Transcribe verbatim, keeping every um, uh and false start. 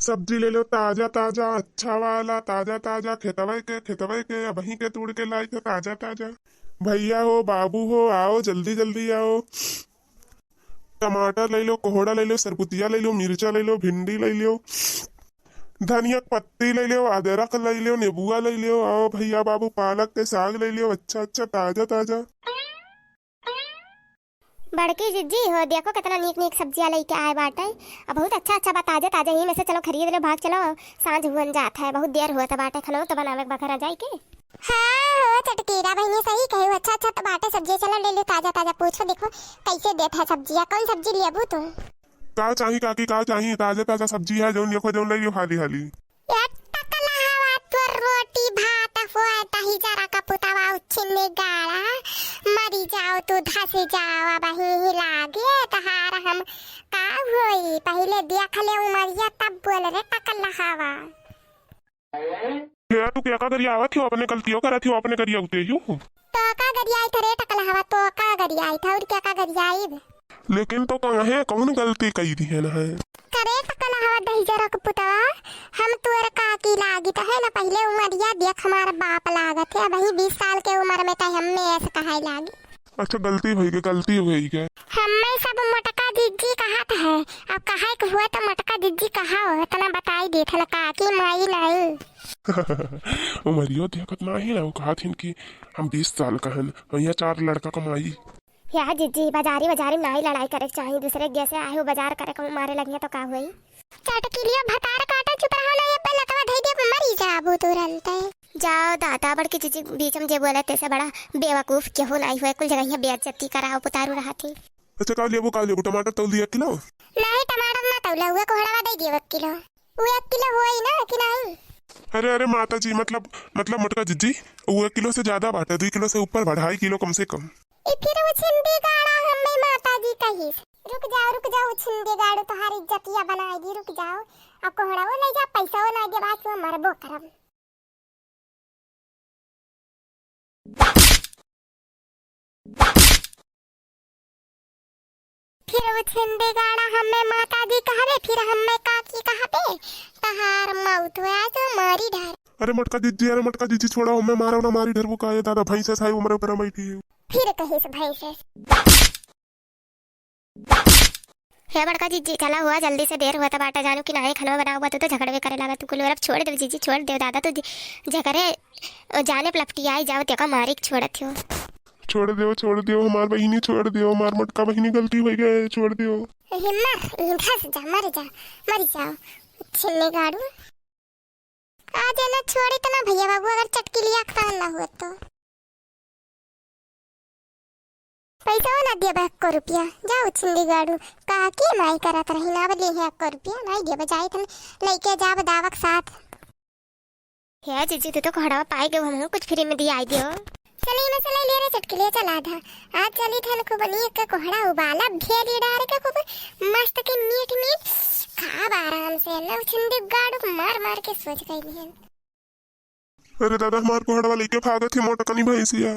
सब्जी लइ लो ताजा ताजा, अच्छा वाला, ताजा ताजा, खेतवइ के, खेतवइ के, अबहीं के तूड़ के लाइ थे ताजा ताजा। भइया हो, बाबू हो, आओ, जल्दी जल्दी आओ। टमाटर लइ लो, कोहड़ा लइ लो, सरपुतिया लइ लो, मिर्चा लइ लो, भिंडी लइ लो, धनिया के पत्ती लइ लो, अदरक लइ लो, नेबुआ लइ लो, आओ भइया बाबू, पालक के साग लइ लो, अच्छा अच्छा, ताजा ताजा। बड़की जिज्जी हो, देखो केतना नीक नीक सब्जिया लइके आए बाटे। अब बहुत अच्छा अच्छा बा, ताजा ताजा, यही में से चलो खरीद लो, भाग चलो, साँझ हुअन जात है, बहुत देर होत बाटे, खनो तो बनावे के बा घरा जाइके। हाँ हो चटकीरा बहिनी, सही कहे, अच्छा अच्छा तो बाटे सब्जिया, चलो लइ लो ताजा ताजा, पूछो देखो कइसे देत है सब्जिया, कौन सब्जी लेबू तू? का चाही काकी, का चाही? ताजा ताजा सब्जी है, जौन देखो जौन लइ लो हाली हाली। ए टकला हवा, तोर रोटी भात होए, तही जरा का पुतवा उछिन्नी गाड़ा, मरी जाओ तू, धस जाओ, अबहीं ही लागे तहार हम। का होई, पहिले देख ले उमरिया, तब बोल रे टकला हवा। हे, तू केका गरियावत हो? अपने गलतियों करत हो, अपने गरियाउते हो। तो का गरियाई था रे टकला हवा, तो का गरियाई था, और केका गरियाई? लेकिन तो कहे, कौन गलती कइ दिहन है? करे टकला हवा दहिजरा के पुतवा, हम तोर काकी लागित है ना, पहिले उमरिया देख हमार बाप लागत है, अबहीं बीस साल के उमर में तो हम्मे ऐसे कहाई लागी। अच्छा, गलती होइ गए, गलती होइ गए। हम्मे सब मोटका जिज्जी कहत है, अब कहे के हुआ तो मोटका जिज्जी कहाओ, इतना बताई देत है ना काकी माई नाई। उमरियो देखत नाही ना, वो कहत हिन कि हम बीस साल का हन, और यहाँ चार लड़का कमाई। या जिज्जी, बाजारी बाजारी में नाई लड़ाई करे के चाही, दूसरे के जैसे आहे वो बाजार करे कहूँ मारे लगिया तो का हुई? चटकिलिया भतार काटा, चुप रहो ना, ये पे लतवा धई दे, मरी जाबू तुरंते। जाओ दादा, बड़की जिज्जी बीच में जे बोले तैसे बड़ा बेवकूफ केहू नाई हुए, कुल जगह यहाँ बेइज्जती कराओ पुतारू रहा थी। अच्छा, का लेबू, का लेबू? टमाटर तौल दिया किलो? नहीं, टमाटर ना तौला हुए, कोहड़ावा दे दियो एक किलो। वो एक किलो होई ना कि नहीं? अरे, अरे माता जी, मतलब, मतलब मोटका जिज्जी, वो एक किलो से ज्यादा बाटे, दो किलो से ऊपर बा, ढाई किलो कम से कम। ई फिर वो छिंदी गाड़ा हमें माता जी कहिस। रुक जाओ, रुक जाओ, छिंदी गाड़ू तोहार इज्जतिया बनाएगी, रुक जाओ। अब कोहड़ा वो ले जा, पैसा वो ना दे, बाद में मरबो करब। फिर वो छिंदी गाड़ा हमें माता जी कहबे, फिर हमें काकी कहबे, तहार मौत हुआ तो मारी डार। अरे मोटका जिज्जी, अरे मोटका जिज्जी, छोड़ा, हमें मारो ना, मारी डरबू का, ये दादा, भैंस है, उमर ऊपर बैठी है। फिर कहिस भैंस। हे बड़का जिज्जी, चला हुआ, जल्दी से देर हुआ था बाटा, जानू कि नाहीं खनवा बनावा, तू तो झगड़वे करे लागा, तू कुल, अब छोड़ दे जिज्जी, छोड़ दे दादा, तू जि-, झगड़े, अ, जाने पे लपटी आई जाओ, तेका मारे के छोड़त हो। छोड़ दियो, छोड़ दियो, हमार बहिनी छोड़ दियो, हमार मोटका बहिनी गलती होइ गए, छोड़ दियो। हिम्मत, धस जा, मर जा, मर जाओ, छिन्नी गाड़ू। आज एला छोड़ी त ना भैया बाबू, अगर चटकिलिया खान ना हुआ तो। पैसा ना दिया बा एको रुपया, जाओ छिंदी गाड़ू। काकी माई करत रही ना, अब ले है एको रुपया, नहीं दिया बा, जाई थन लइके जाब दावक साथ। हे जिज्जी, तू तो कोहड़वा पाई गयो, हमहू कुछ फ्री में दिया आई दियो। चली मसला ले रे चटकिलिया, चला धा। आज चली थन खूब नीक के कोहड़ा उबाला, भेली डार के खूब मस्त के मीठ मीठ खाब आराम से। ना छिंदी गाड़ू मार मार के सोच गई है। अरे दादा, हमार कोहड़वा लेके भागत ही मोटकनी भैंसिया।